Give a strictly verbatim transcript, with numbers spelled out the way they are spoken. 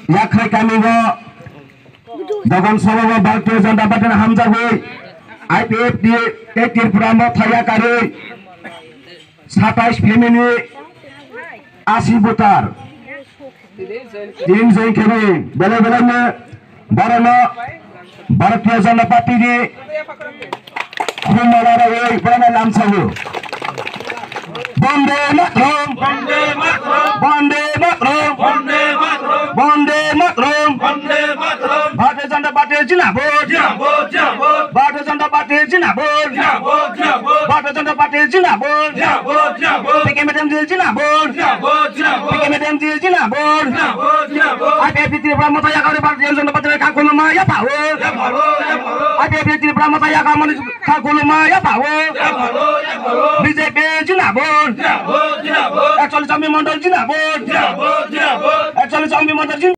Yakhai kami o dogan sabha o Bharatiya Janata Party ni hamjagwi I P F T tei Tripura Motha yakarwi satais family asi voter. Tin join khe belai belai no borok no Bharatiya Janata Party ni khumala rogwi borok no lamsago. Bande Mataram! Bande Mataram! Bande Mataram! Bande Mataram! Bande Mataram! Bande Mataram! Bharatiya Janata Party Jindabad! Jindabad! Jindabad! Bharatiya Janata Party Jindabad! Jindabad! Jindabad! Bharatiya Janata Party Jindabad! Jindabad! Jindabad! P K madam ji Jindabad! Jindabad! Jindabad! P K madam ji Jindabad! Jindabad! Jindabad! I P F T Tripura Motha yakarwi Bharatiya Janata Party kha khuluma yapao! Yapao! Yapao! I P F T Tripura Motha yakarmani kha khuluma yapao! Yapao! Yapao! B J P Jindabad! Jindabad! Jindabad! Ekchollis Chompi Mondol Jindabad! Jindabad! Jindabad! Ekchollis Chompi Mondol Jindabad!